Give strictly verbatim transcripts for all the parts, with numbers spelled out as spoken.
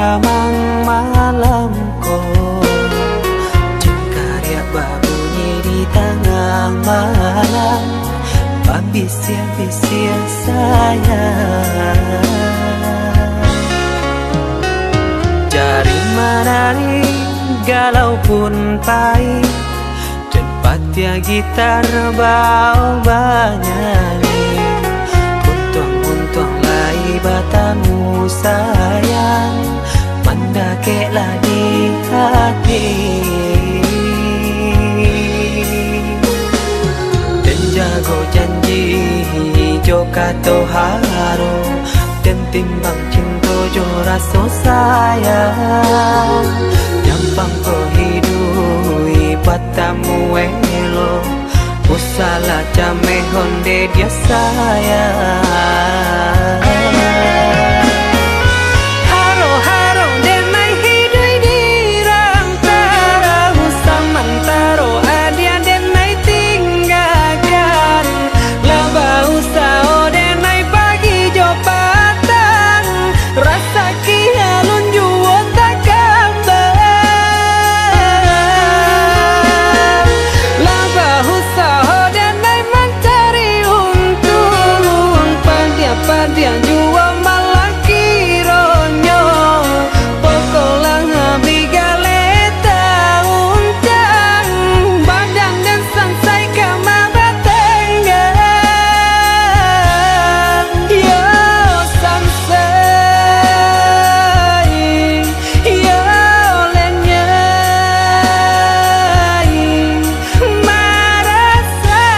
Amang malam ko, jangkariak babunyi di tangah malam, babisiak-bisiak sayang. Jari manari galau pun pai, jan patiah gitar bao banyanyi. Untuang-untuang lai batamu sayang, mandakeklah di hati. Den jago janji jo kato haro, den timbang cinto jo raso sayang. Nyampang ko hiduik batamu elok, usahlah cameh onde dia sayang. Haro-haro denai hiduik di rantaro, samantaro adiak denai tinggakan. Lah bausaho denai pagi jo patang, rasaki alun juo takambang. Lah bausaho denai mancari untuang, padiah-padiah juo malah kironyo, pokoklah abih galeh tauncang, badan den sansai ka mabatenggang. Yo sansai, yo lenyai, marasai.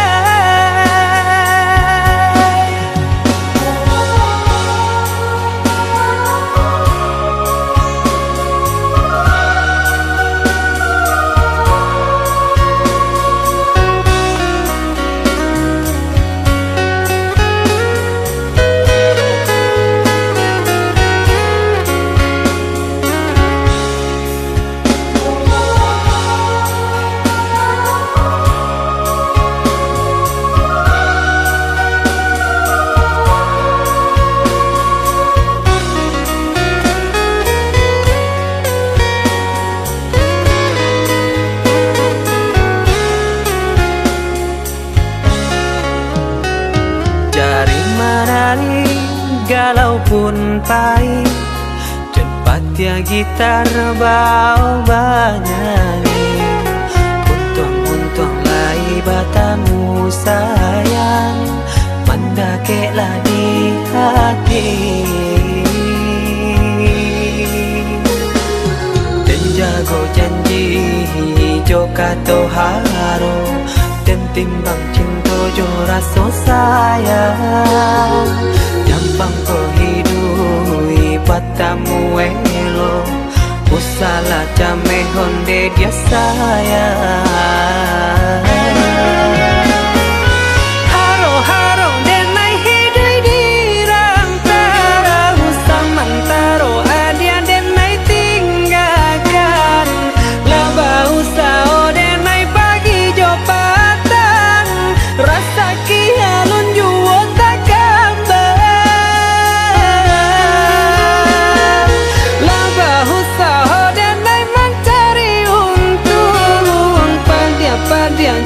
Jari manari galau pun pai, jan patiah gitar bao banyanyi. Untuang-untuang lai batamu sayang, mandakeklah di hati. Den jago janji jo kato haro, den timbang cinto jo raso sayang. Nyampang ko hiduik batamu elok, usahlah cameh onde dia sayang. Haro-haro denai hiduik di rantaro, samantaro adiak denai tinggakan. Lah bausaho denai pagi jo patang, rasaki alun juo takambang. Lah bausaho denai mancari untuang, padiah-padiah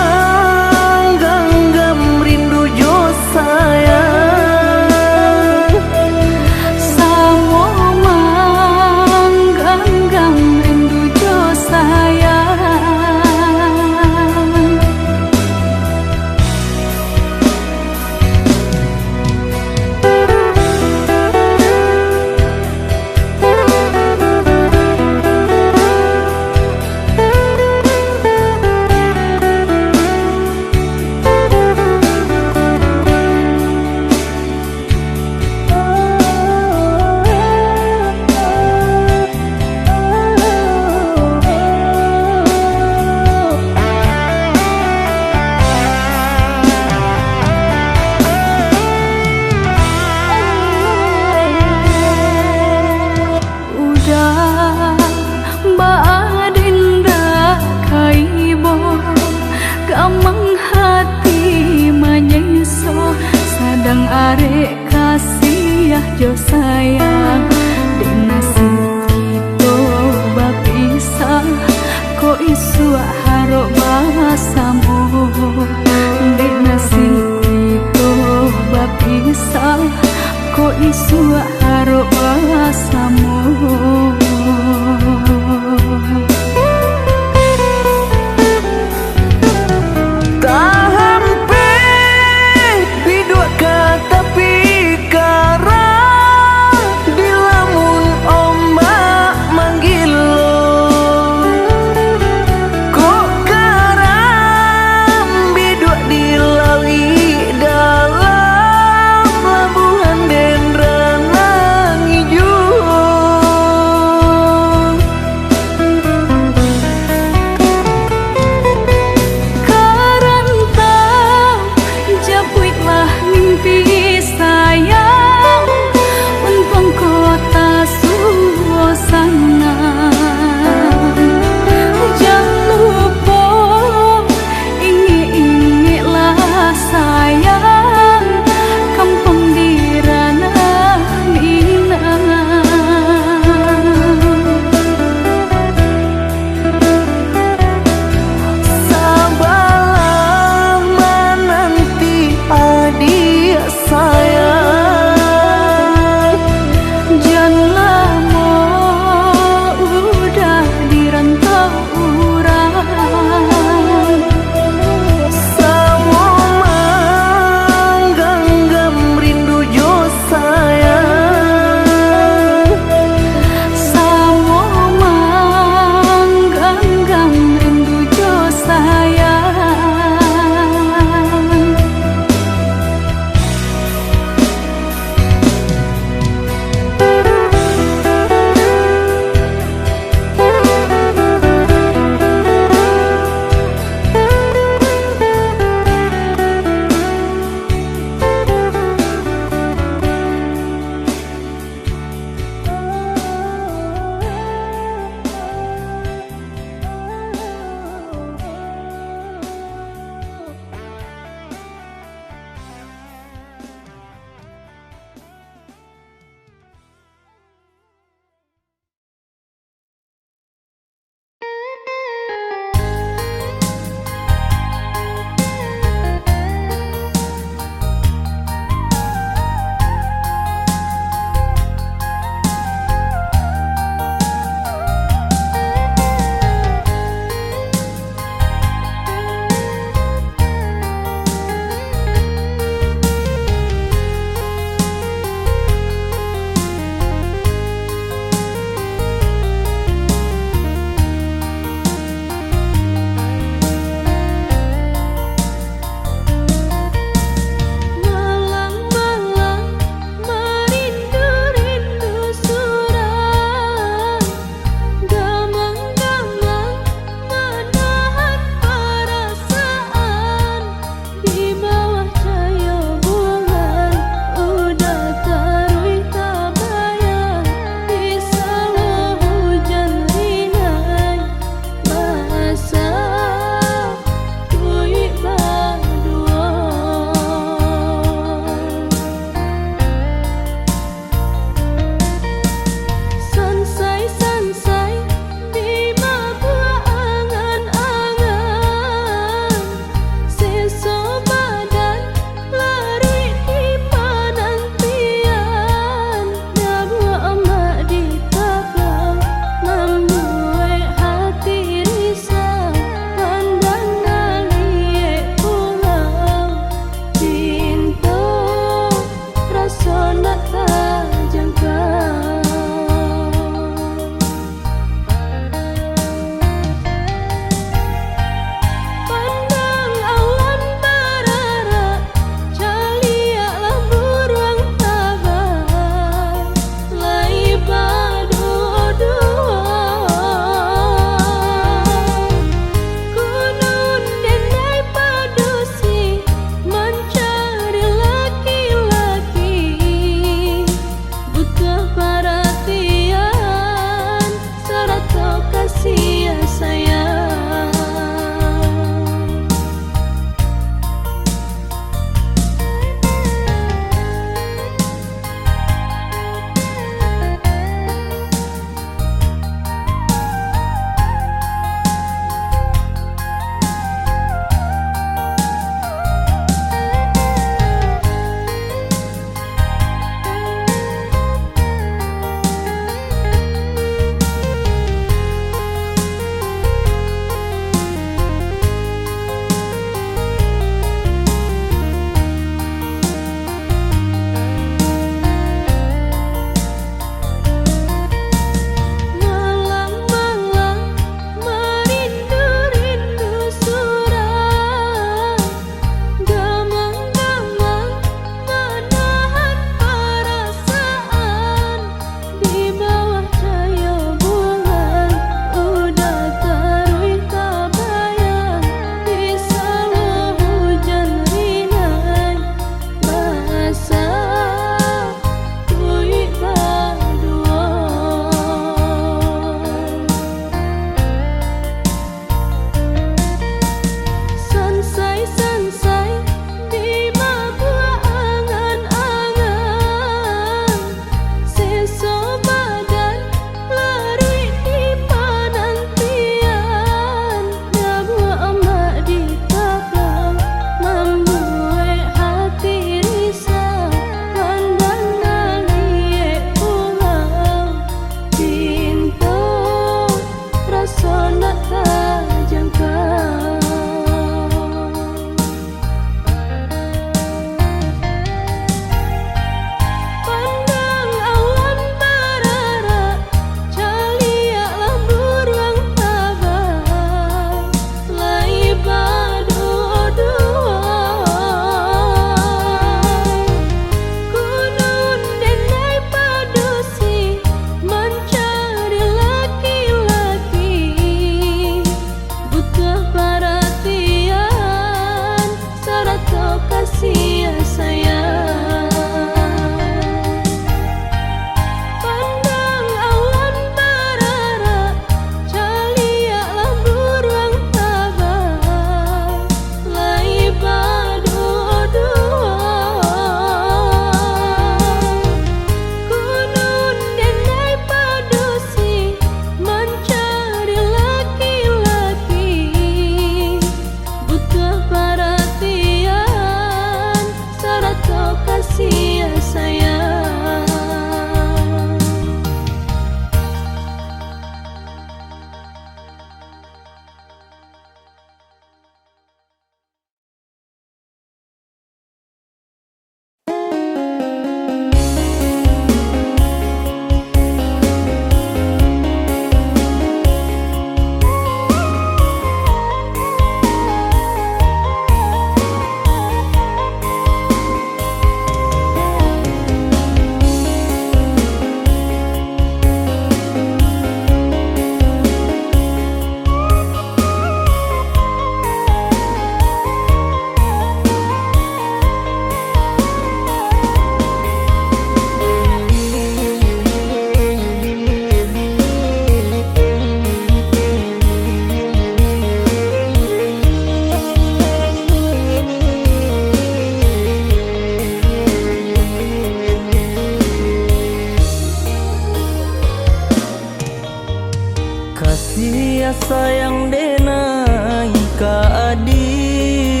Kasih sayang denai ka adiak,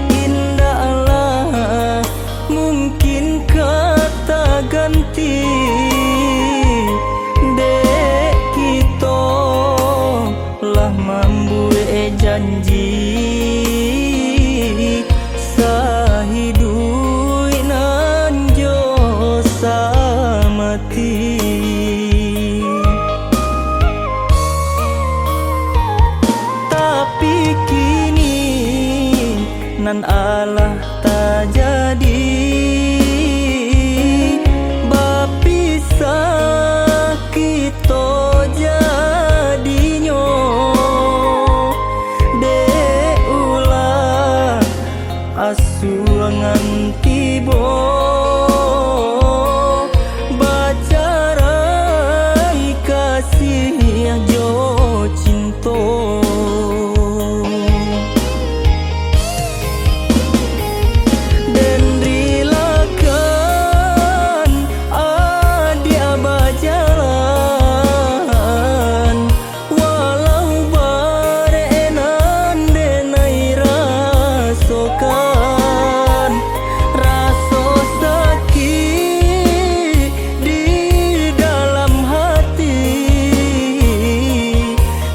indaklah mungkin ka taganti, dek kito lah mambuek janji, sahiduik nan jo samati. Tapi kini nan alah tajadi, bapisah kito jadinyo, dek ulah asuangan tibo, bacarai kasih jo cinto. Den rilakan adiak bajalan, walau barek nan denai rasokan, raso sakik di dalam hati,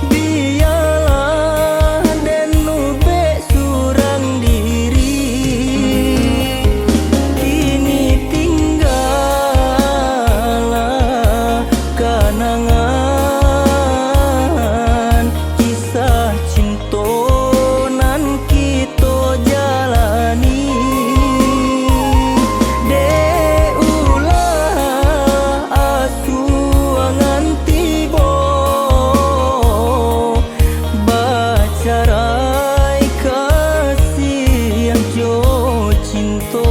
bialah den ubek surang diri. Kini tinggalah kanangan kisah cinto nan kito jalani. Dek ulah asuangan tibo, bacarai kasih jo cinto.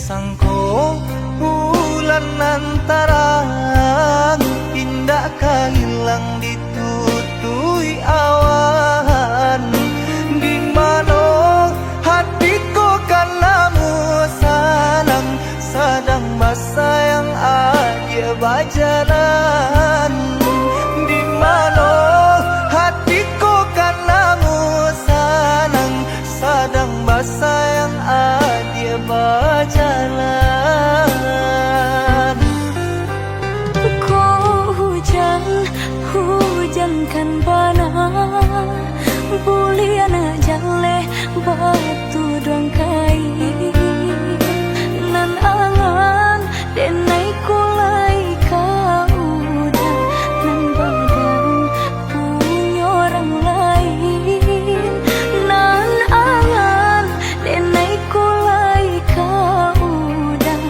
Sangko bulan nan tarang, indak ka ilang ditutuik awan. Di mano hati ko kan namuah sanang, sadang basayang adiak bajalan. Di mano hati ko kan namuah sanang, sadang basayang adiak bajalan. Ko hujan, hujan kan bana, bulian jaleh batuduang kain. Nan angan denai ko lai ka udah, nan badan punyo urang lain. Nan angan denai ko lai ka udah,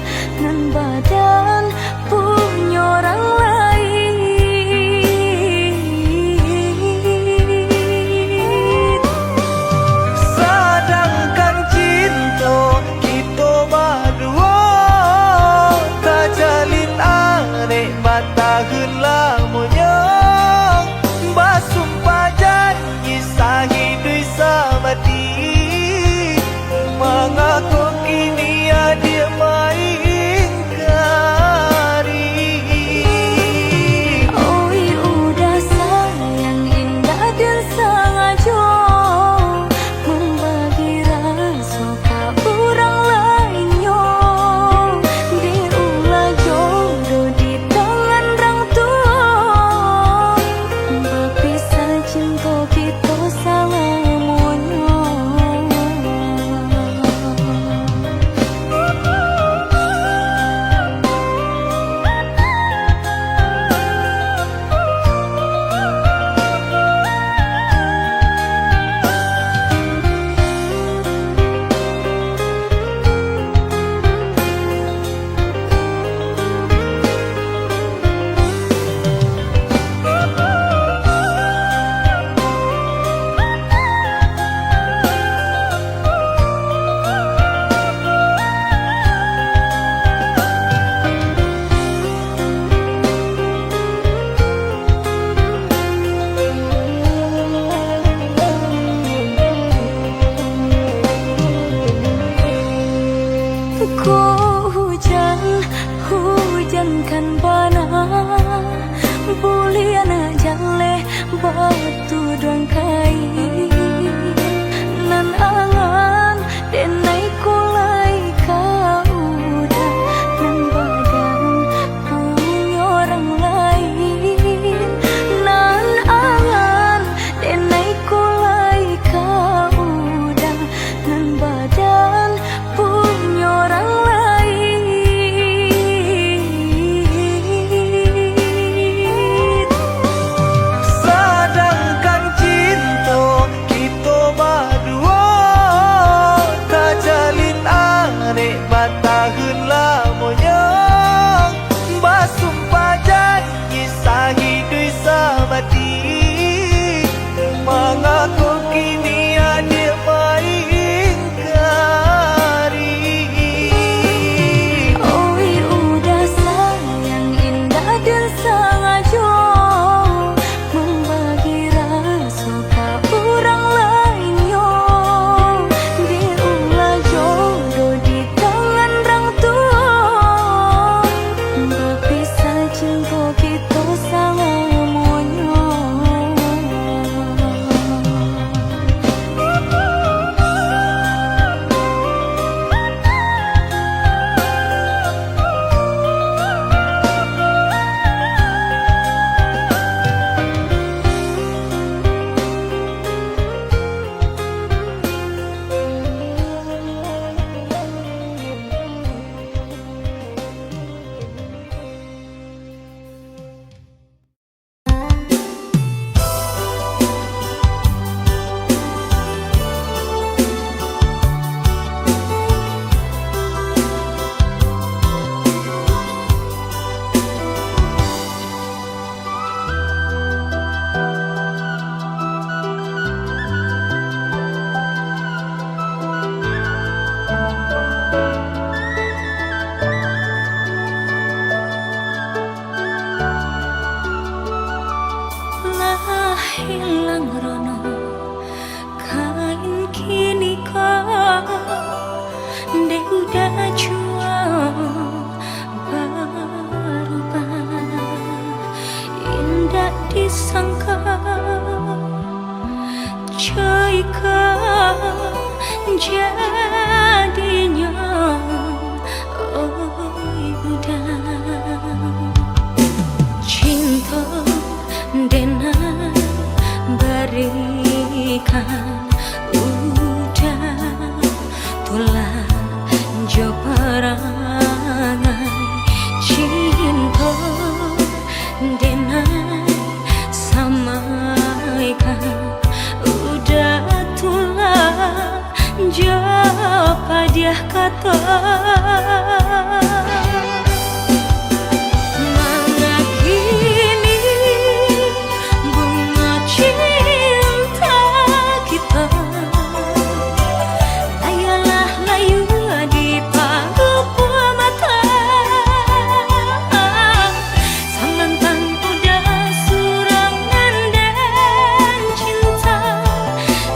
nan badan punyo urang lain. Sadangkan cinto kito baduo tajalin arek batahun lamonyo, basumpah janji sahiduik samati. Mangako kini adiak maingkari? Oi, udah sayang indak den sangajo, mambagi raso ka urang lainnyo. Dek ulah jodoh di tangan rang tuo, bapisah cinto kito salamonyo. Ko hujan, hujan kan bana, bulian jaleh batuduang kain. Nan angan denai ko lai ka udah, nan badan punyo urang lain. Nan angan denai ko lai ka udah, nan badan punyo urang lain. Sadangkan cinto Udah jua barubah, indak disangka, cuy, ka jadinyo, oi, udah. Cinto denai barikan, udah tu lah jo parangai. Cinto denai samaikan, udah tu lah jo padiah kato. Mangakini bungo cinta kito, ayolah layua di palupuah mato. Samantang udah surang nan den cinta,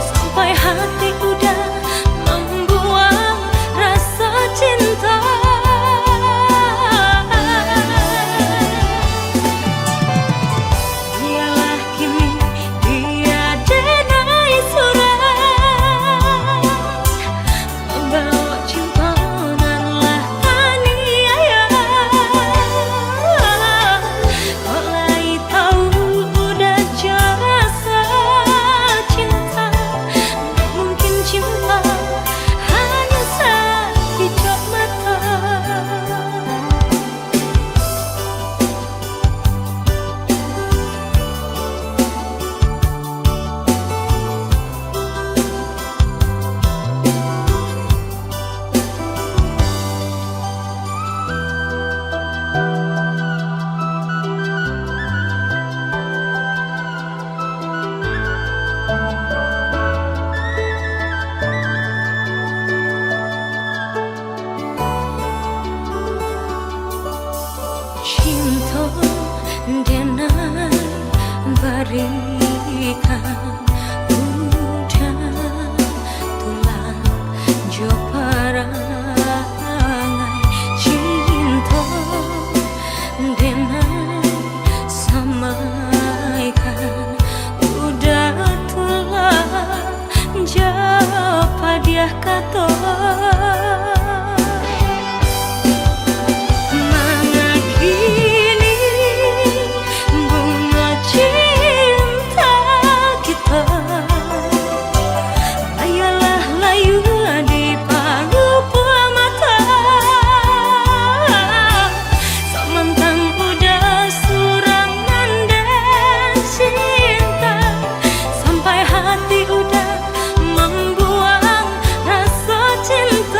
sampai hati udah mambuang rasa cinta. Bialah kini dia denai surang, mambaok cinta nan lah aniayo. Kok lai tau udah jo rasa cinta, mungkin cinta hanyo sakijok mato. Cinto denai barikan, udah tu lah jo parangai. Cinto denai samaikan, udah tu lah jo padiah kato. Mangakini bungo cinta kito, ayolah layua di palupuah mato. Samantang udah surang nan den cinta, sampai hati udah mambuang rasa cinta.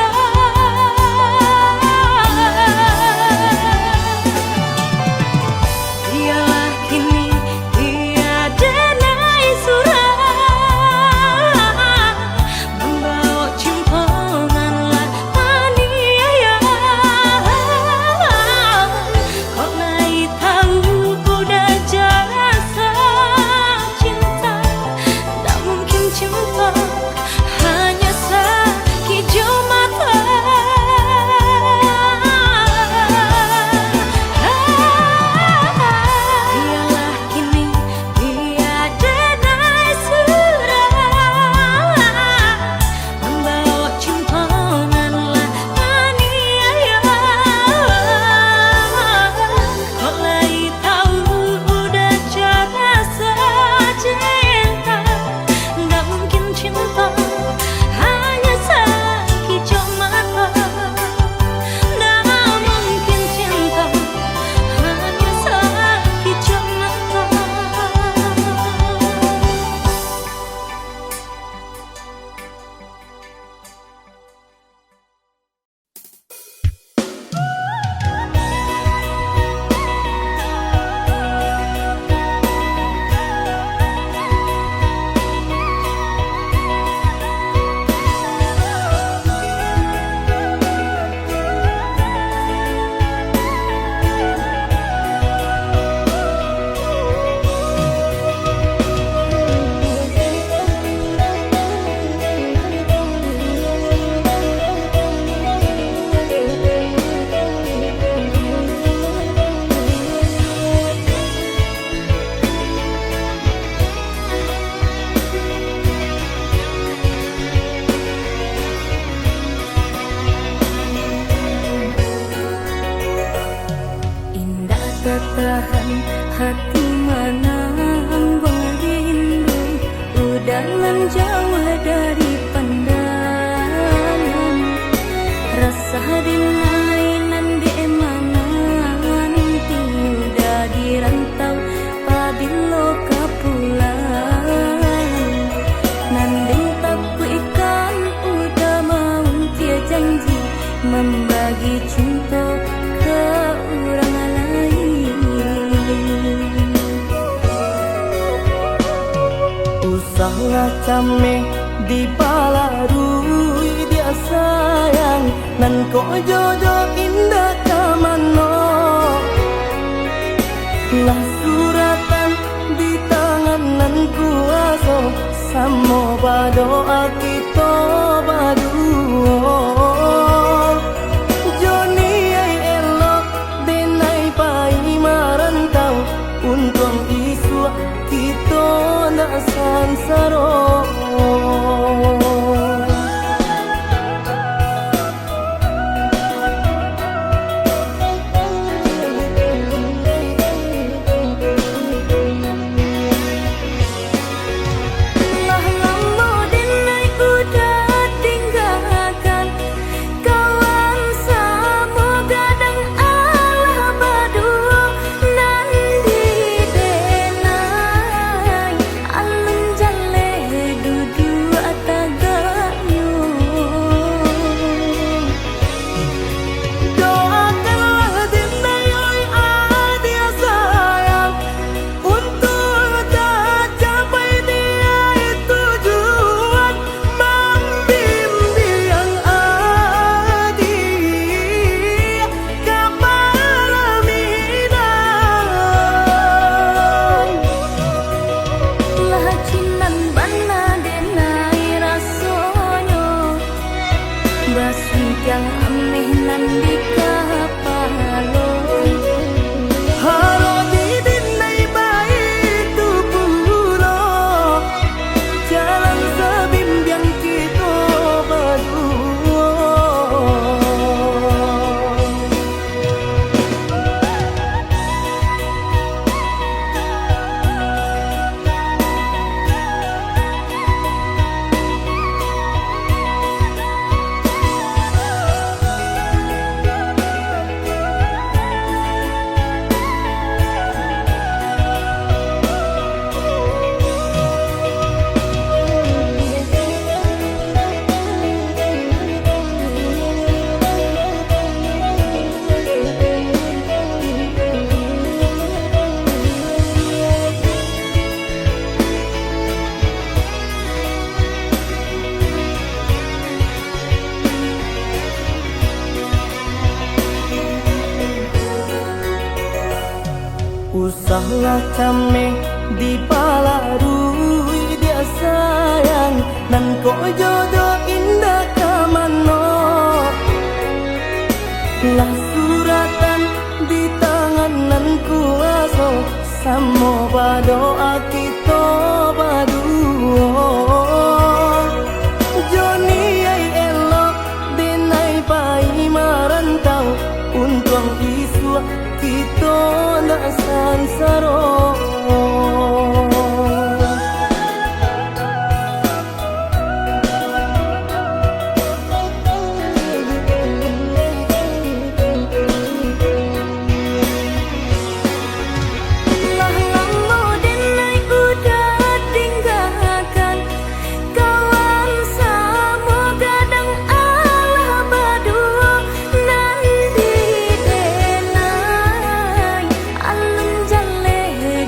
Tahan hati manambuang rindu, udah nan jauah dari pandangan. Rasa denai nan dek mananti, udah di rantau pabilo ka pulang. Nan den takuikkan udah maungkia janji, mambagi cinto ka urang lain. Usahlah cameh dipalarui, diak sayang, nan kok jodoh indak ka mano. Lah suratan di tangan nan kuaso, samo badoa kito baduo. Joni ai elok denai pai marantau, untuang isuak kito ndak sansaro. Lah lamo denai udah tinggakan, kawan samo gadang alah baduo, nan di denai alun jaleh duduak tagaknyo. Doakanlah denai, oi adiak sayang, untuak tacapai niaik tujuan, mambimbiang adiak ka palaminan. Lah cinan bana denai rasonyo, basuntiang ameh nan di kapalo. Halo di denai baitu pulo, jalan sabimbiang kito baduo. Usahlah cameh dipalarui, diak sayang, nan kok jodoh indak ka mano. Lah suratan di tangan nan kuaso, samo badoa kito baduo. Joni ai elok denai pai marantau, untuang isuak kito ndak sansaro. Lah lamo denai udah tinggakan, kawan samo gadang alah baduo, nan di denai alun jaleh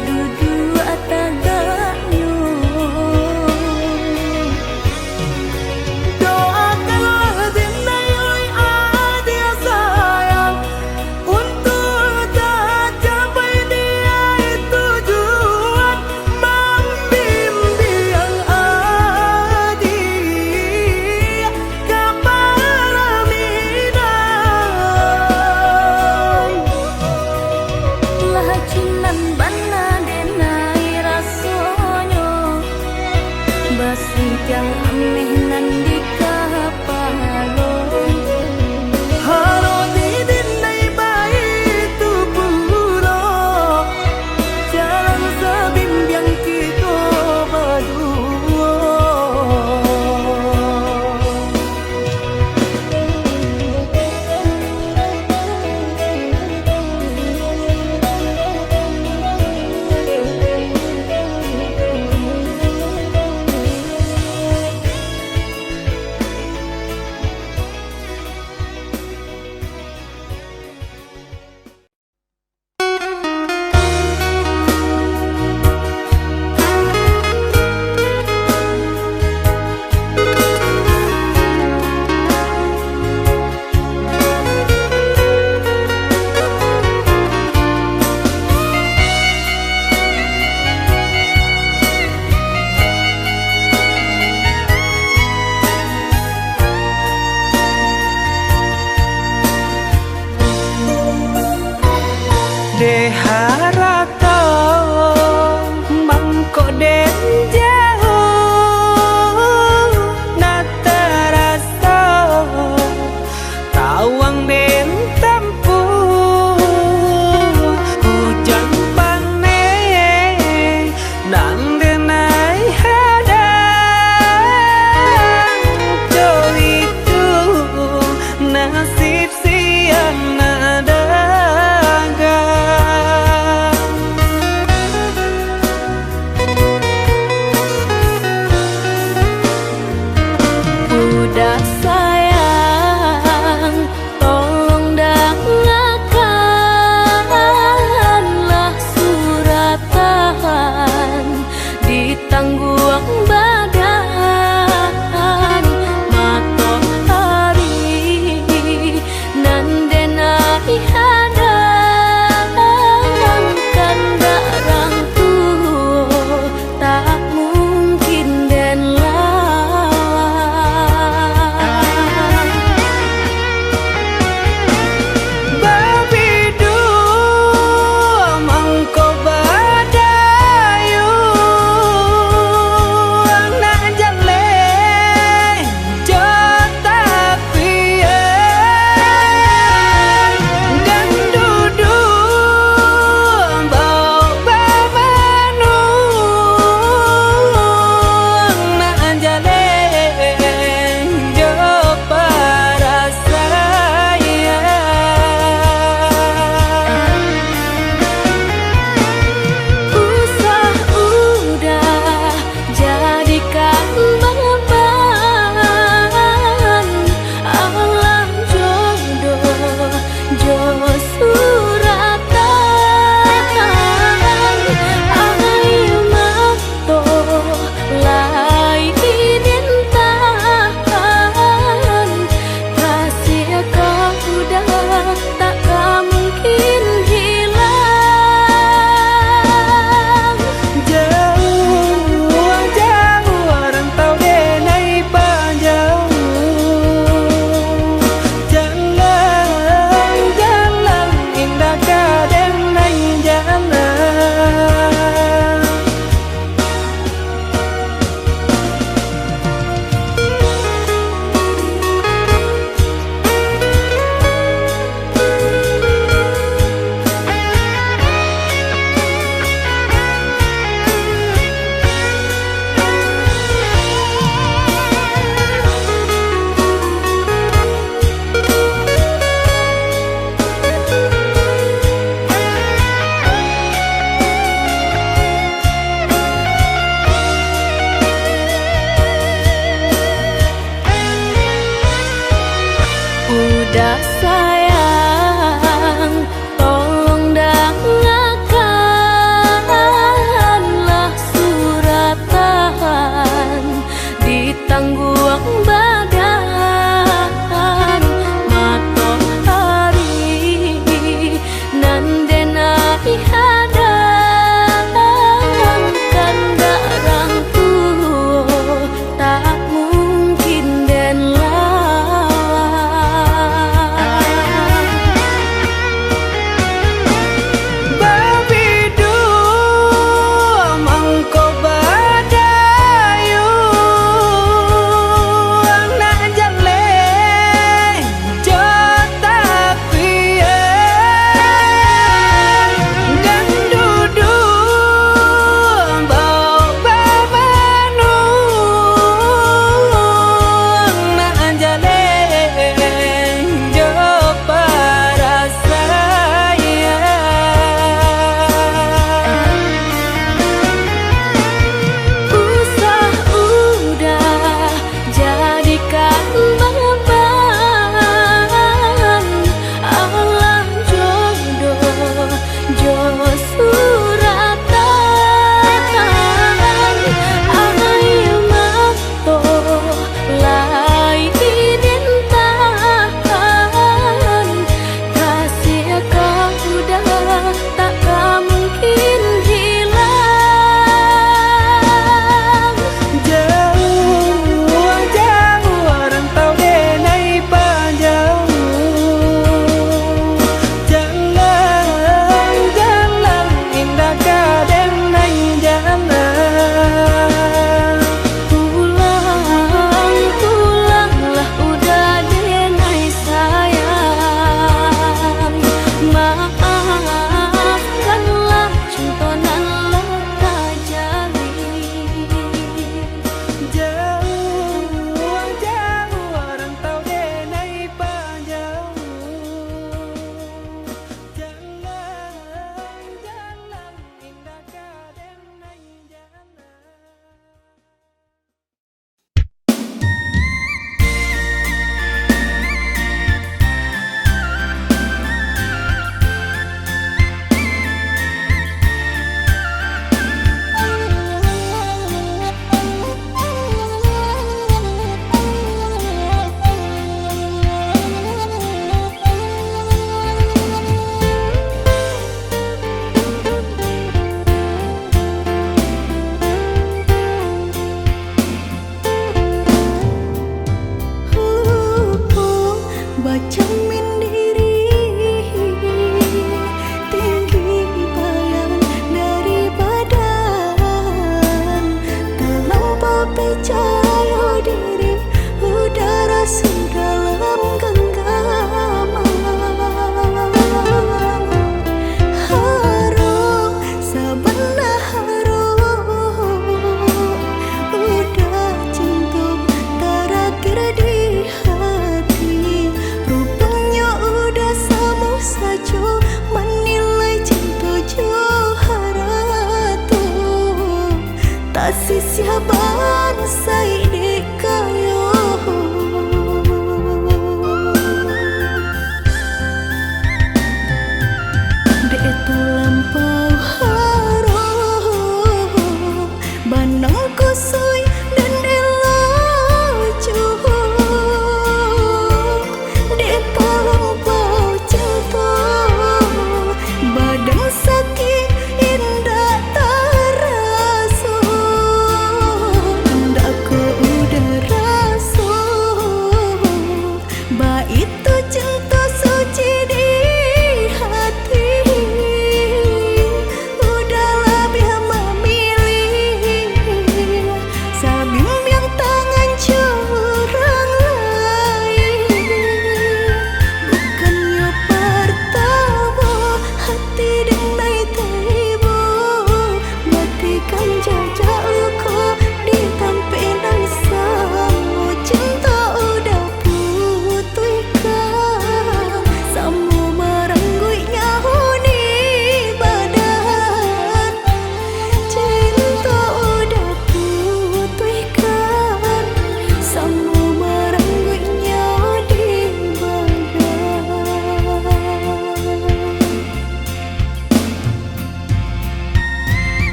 Dek harato mangko den jauah, nak taraso tawang den tampuah. Ujan paneh nan den ai hadang, jo itu nasib siang nak dagang.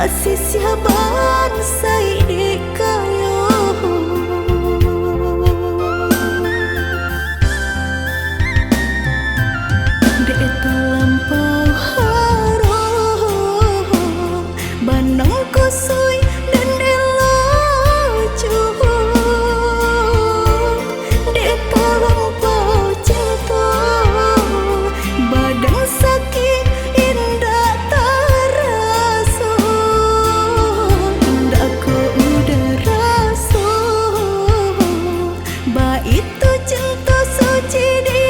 Sisiah bansai dek kayo. Dek talampau harok, banang kusuik dan dek lacuak. Dek talampau cinto, badan sakik indak taraso, indak ko udah raso. Baitu cinto suci di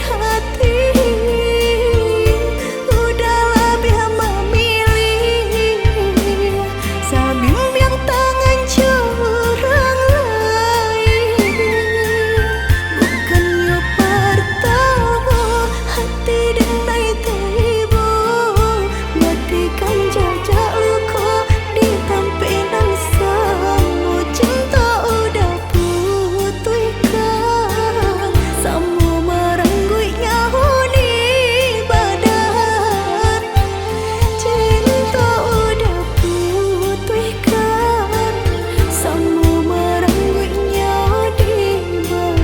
hati, udah labiah mamilih. Sabimbiang tangan jo urang lain. Bukannyo partamo hati denai taibo, matikan jajak luko di tampek nan samo. Cinto udah putuihkan, samo marangguik nyawa di badan. Cinto udah putuihkan, samo marangguik nyawa di badan.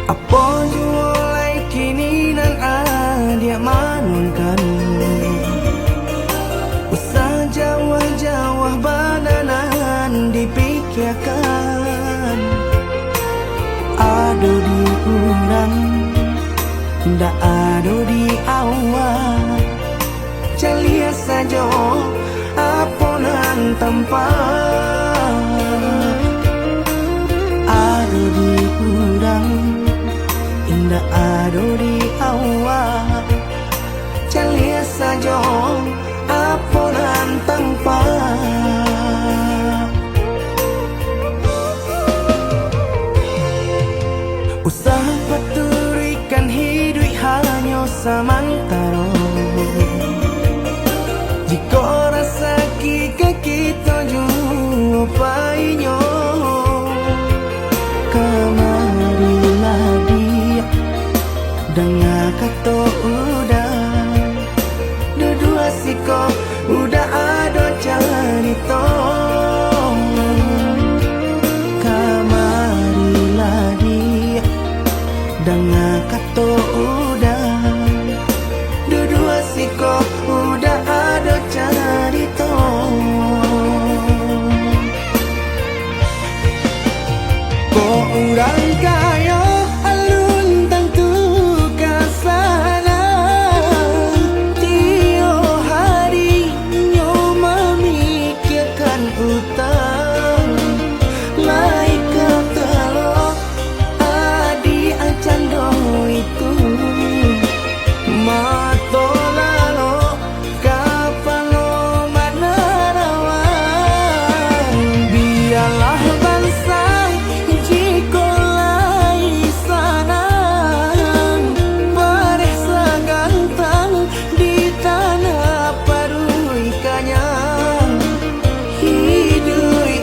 Apo juo lai kini nan adiak manuangkan, usah jauah-jauah bana nan dipikiakan. Ado di urang, ndak ado di awak. Caliak sajo apo nan tampak. Ado di urang, indak ado di awak. Caliak sajo apo nan tampak. Usah paturuikan hiduik hanyo samantaro. Jikok rasaki ka kito juo painyo, kamarilah diak, danga kato uda. Duduak siko uda ado carito. Kamarilah diak, danga kato uda. Duduak siko uda ado carito. Kok urang kayo alun tantu ka sanang, tiok hari nyo mamikiakan utang. Lai ka talok adiak cando itu, mato lalok kapalo manarawang. Bialah bansai jikok lai sanang, bareh sagantang di tanah paruik kanyang. Hiduik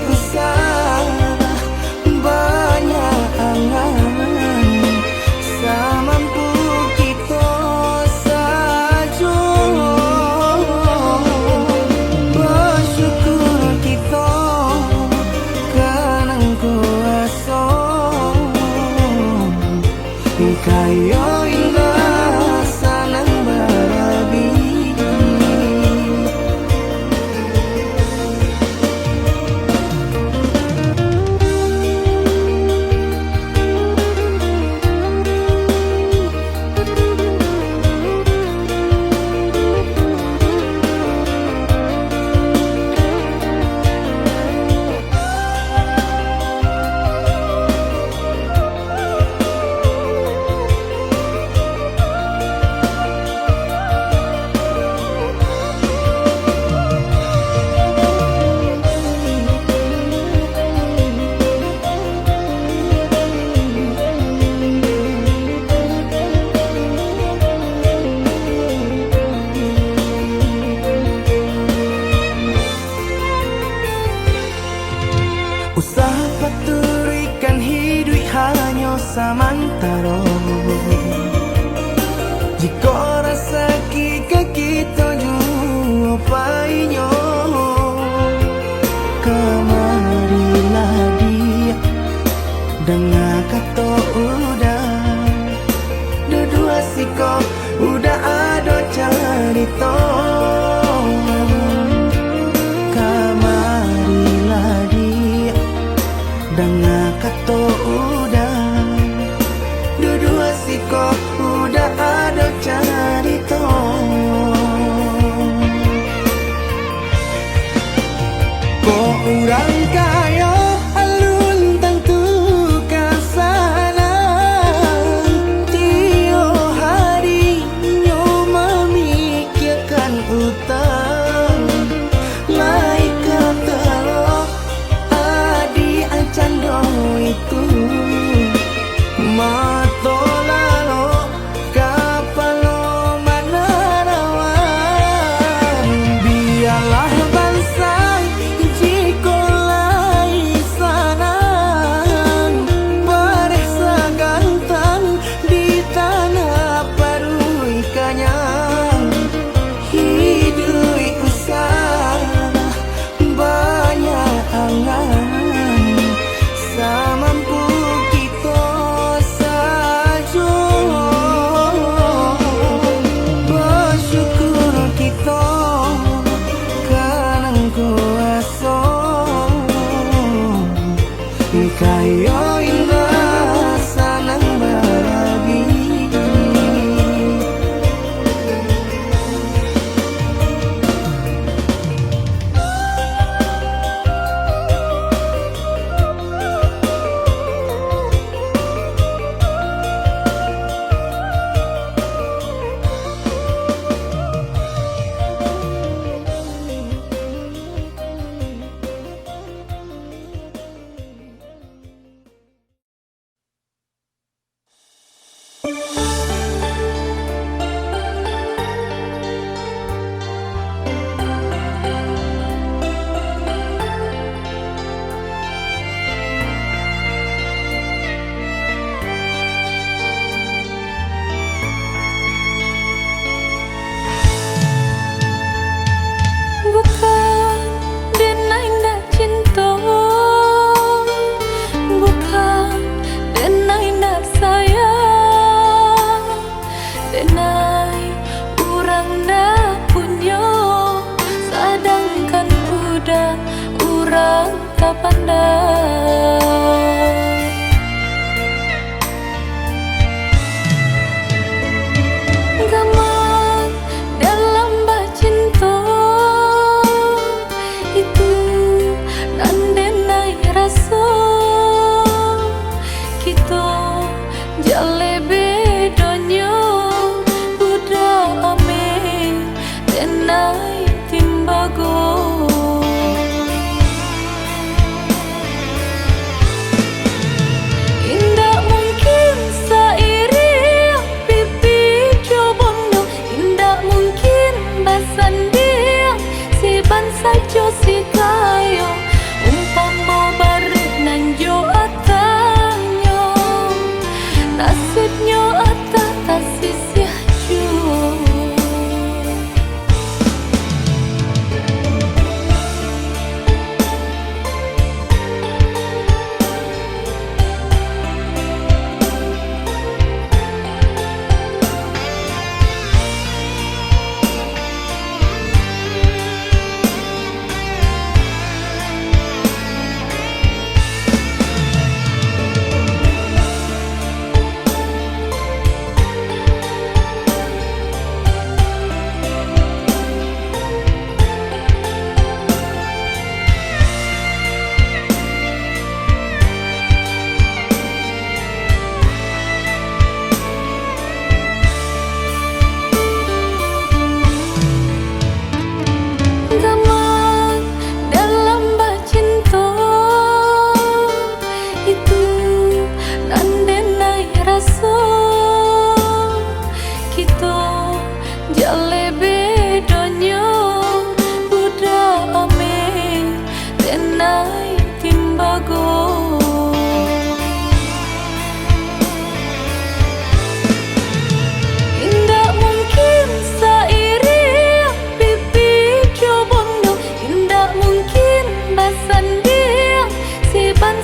Usah paturuikan hiduik hanyo samantaro. Jikok rasaki ka kito juo painyo, kamarilah diak, danga kato uda. Duduak siko uda ado carito. Kamarilah diak, danga kato uda. Duduak siko uda ado carito. Kok urang kayo alun tantu ka sanang, tiok hari nyo mamikiakan utang. Lai ka talok adiak cando itu, mato lalok kapalo manarawan. Bialah bansaik jikok lai sanang, bareh sagantang di tanah paruik kanyang. Hiduik usah banyak angan, samampu kito sajo. Basyukur kito ka nan kuaso, kayo indak sanang bagi.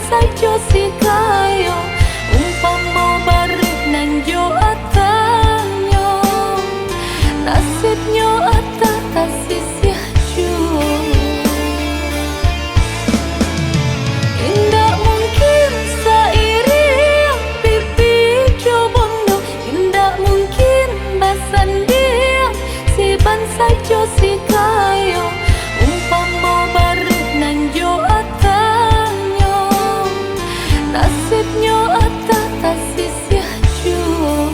sajo sikayo, umpamo bareh nan jo atahnyo, nasibnyo atah tasisiah juo. Indak mungkin sairiang pipi jo bondo, indak mungkin basandiang, siban sajo sikayo, umpamo bareh nan jo atahnyo, nasibnyo atah tasisiah juo.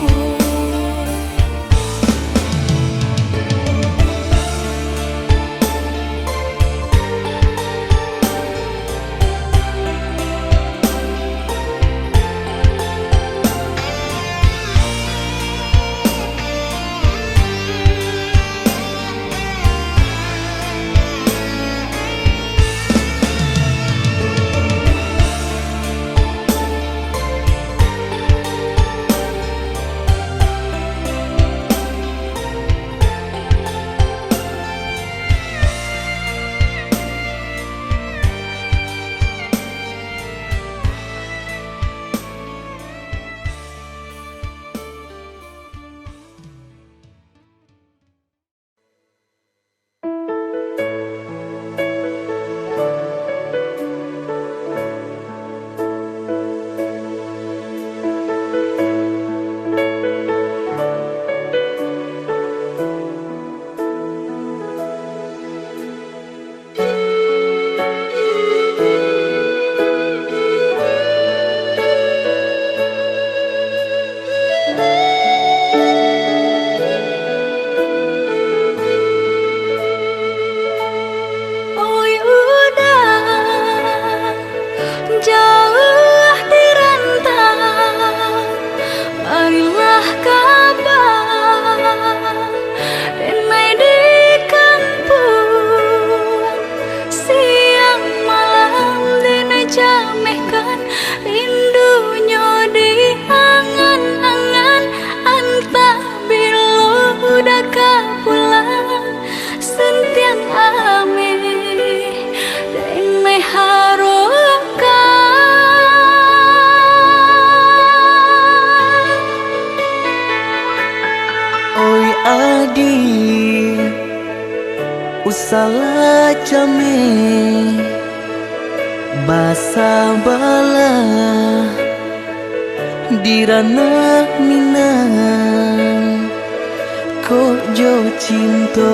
Oi uda, jauah di rantau, marilah kaba, denai di kampuang. Siang malam denai camehkan, rindu nyo di angan-angan, antah bilo uda ka pulang, santiang ameh denai harokan. Oi adi, usahlah cameh, basabalah di ranah Minang. Kok jo cinto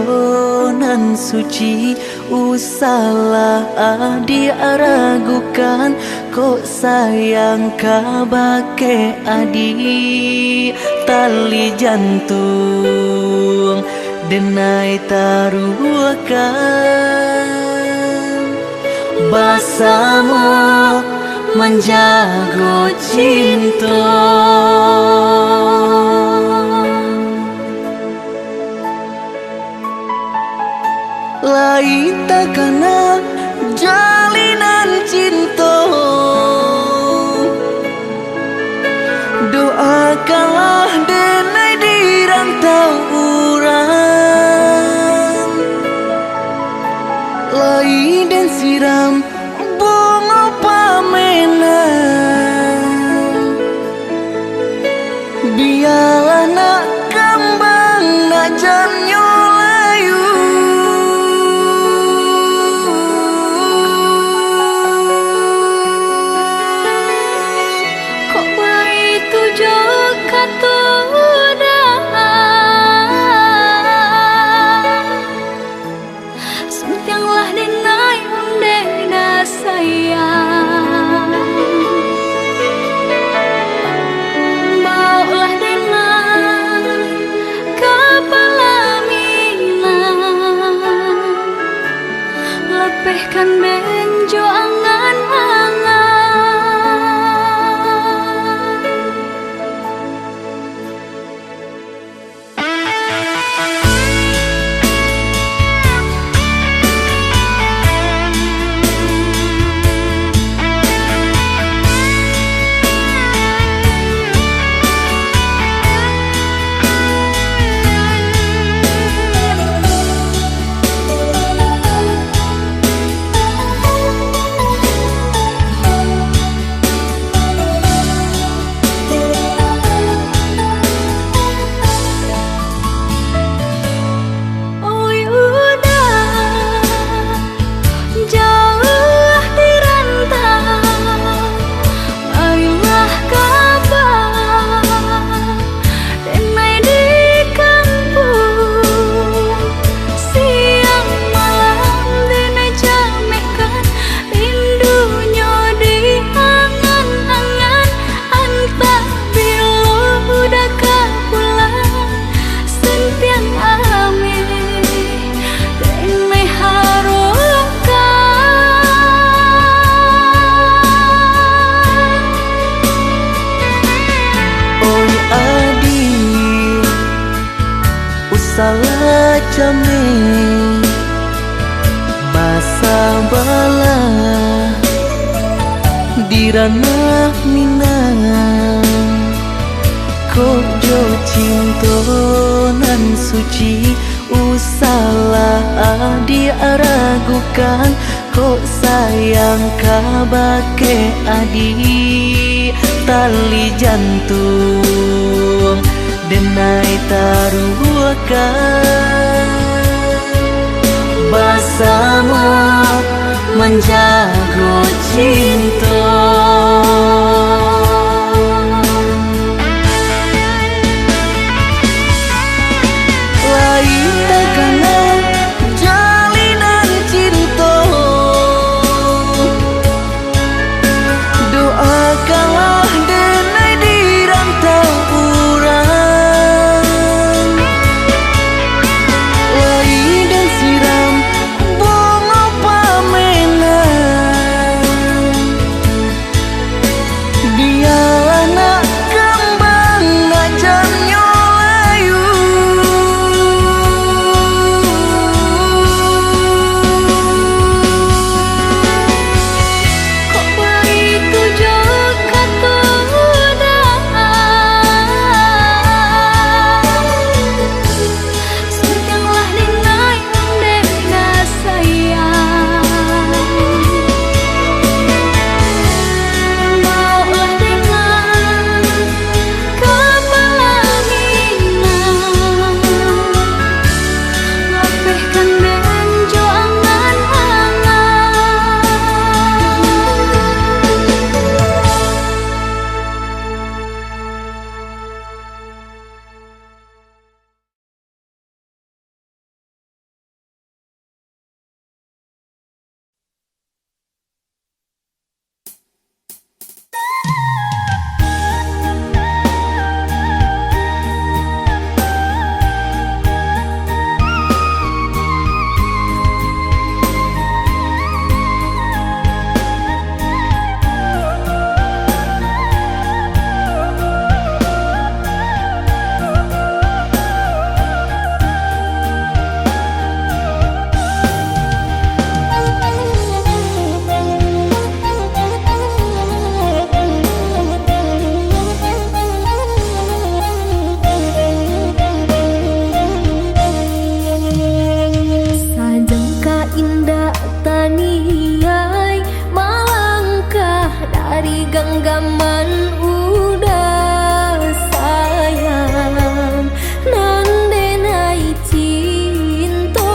nan suci, usahlah adi ragukan, kok sayang kabake adi, tali jantuang denai taruahkan, basamo manjago cinto. Lai takana jalinan cinto, doakanlah denai di rantau urang. Lai den siram bungo pamenang, bialah nak kambang, nak jannyo layu. Cameh basabalah di ranah Minang, kok jo cinto nan suci, usahlah adiak ragukan. Kok sayang kabake adiak, tali jantuang denai taruahkan, basamo manjago cinto. Lai takana jalinan cinto, doakanlah denai di rantau urang. Lai den siram bungo pamenang, bia anak kambang nak jannyo ayu. Kok baitu jo kato udah. Sayanglah denai nan den ka sayang. Baoklah denai ka palaminan, lapehkan den jo angan-angan. Sajangka indak taniai malangkah dari ganggaman udah sayang nan denai cinto.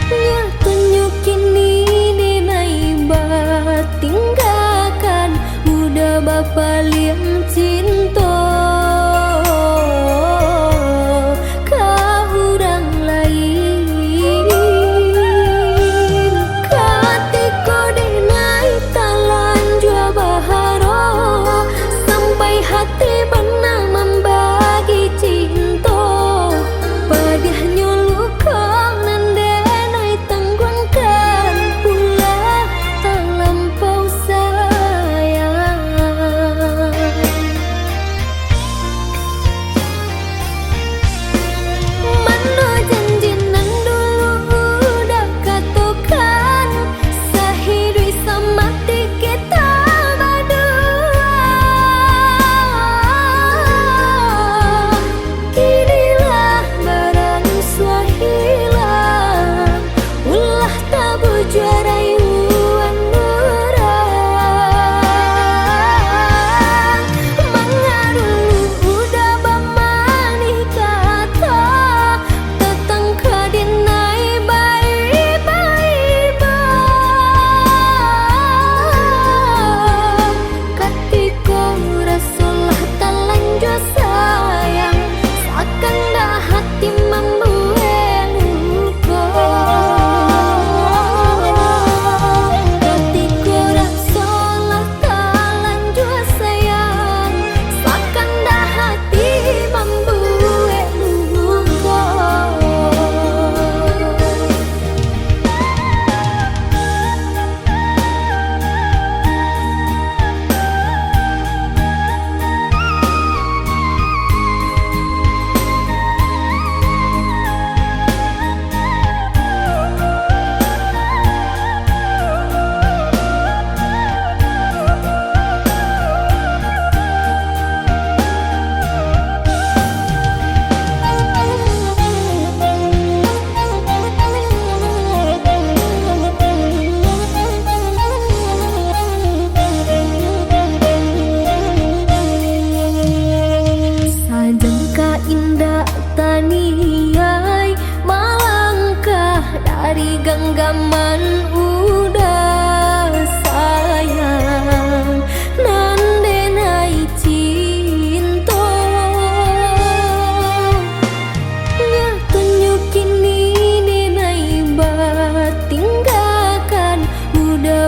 Nyatonyo kini denai batinggakan, udah bapaliang cinto ka urang lain. Katiko denai talanjua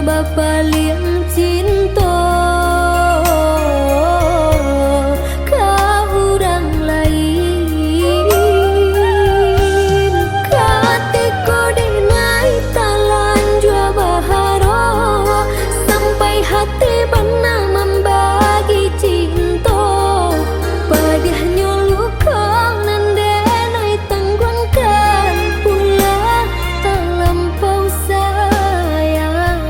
bapaliang cinto ka urang lain. Katiko denai talanjua baharok, sampai hati bana mambagi cinto. Padiahnyo luko nan denai tangguangkan, ulah talampau sayang.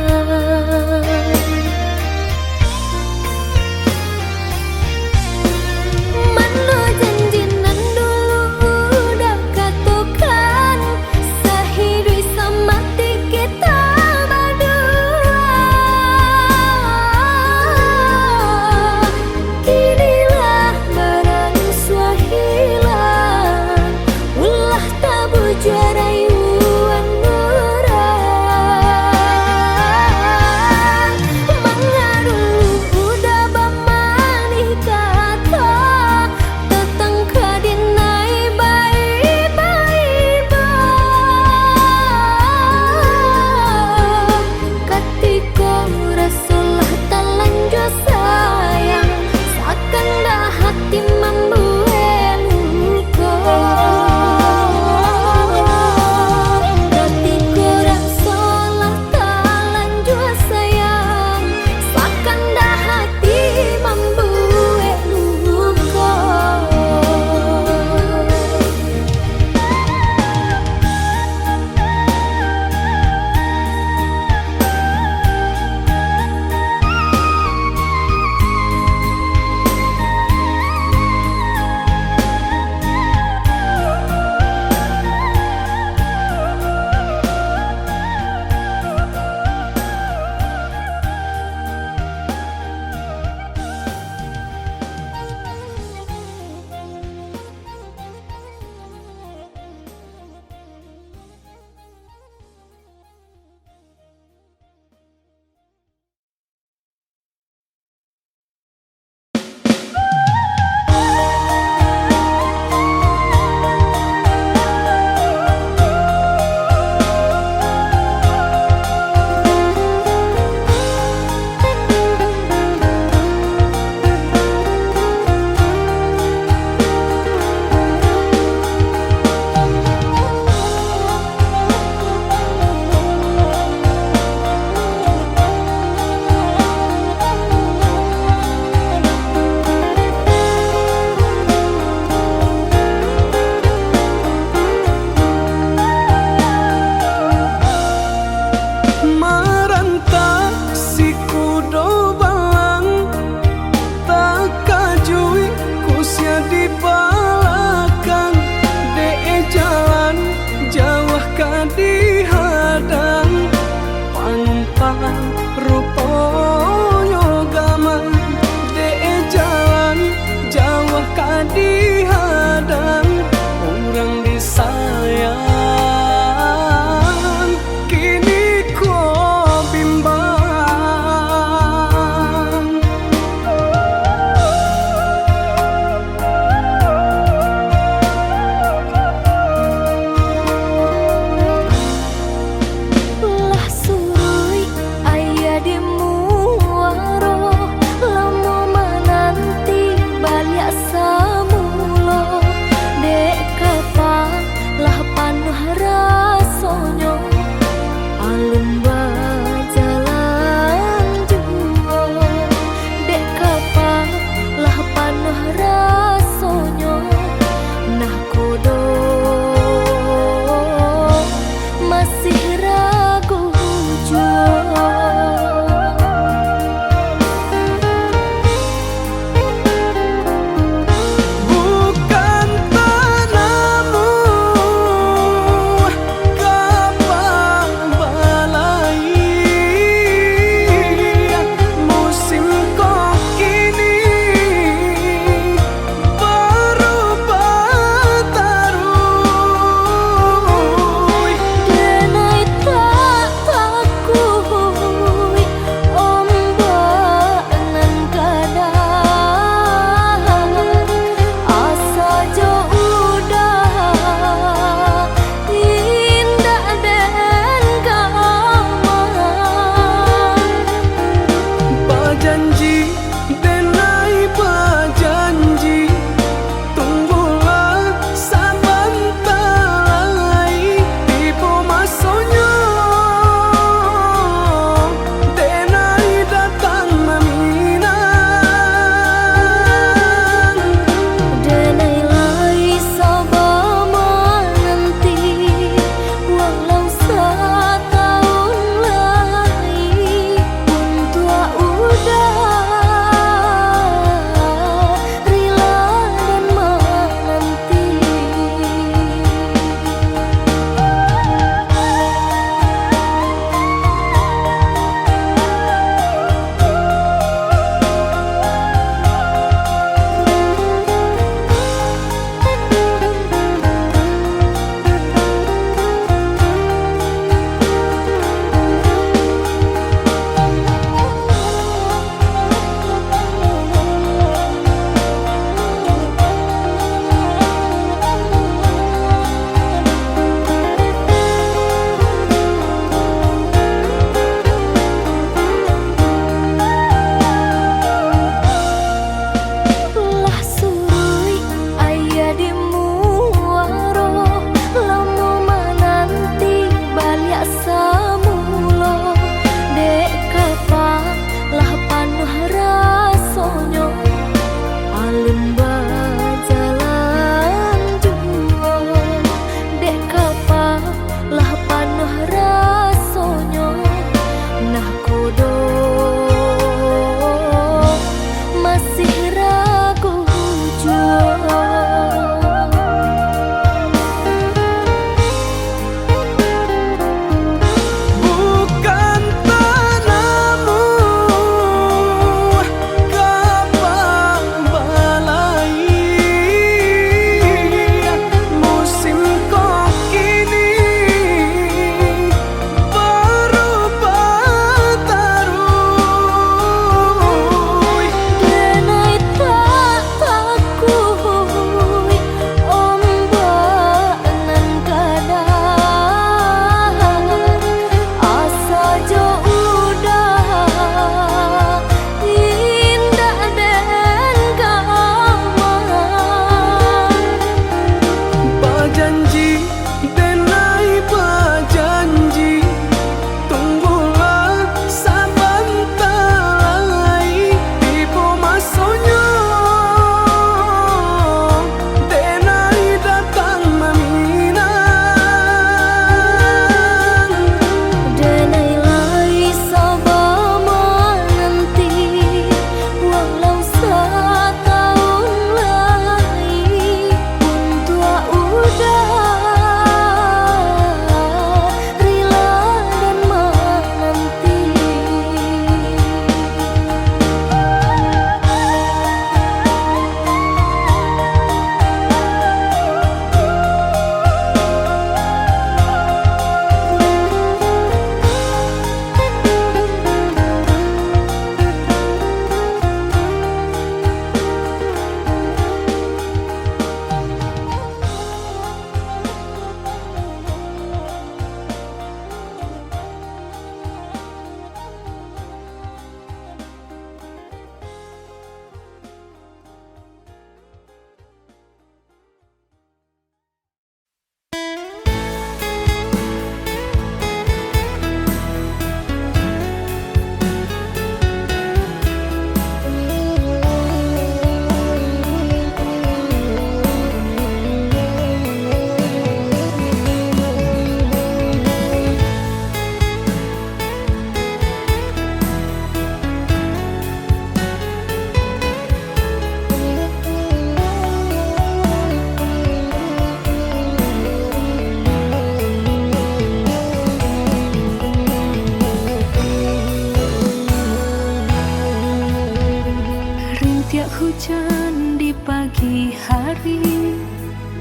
Hujan di pagi hari,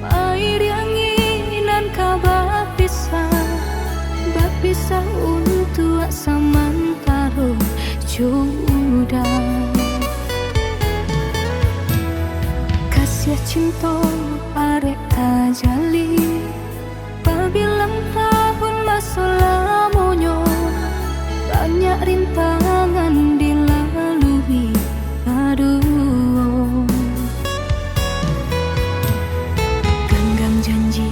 mairiangi nan ka bapisah, bapisah untuak samantaro jo uda. Kasiah cinto arek tajali, babilang tahun maso lamonyo, banyak rintangan dilalui baduo. Ganggam janji,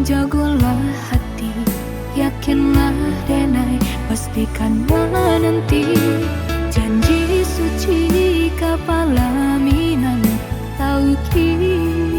jagolah hati, yakinlah denai, pastikan mananti. Janji suci kapala Minang tauki.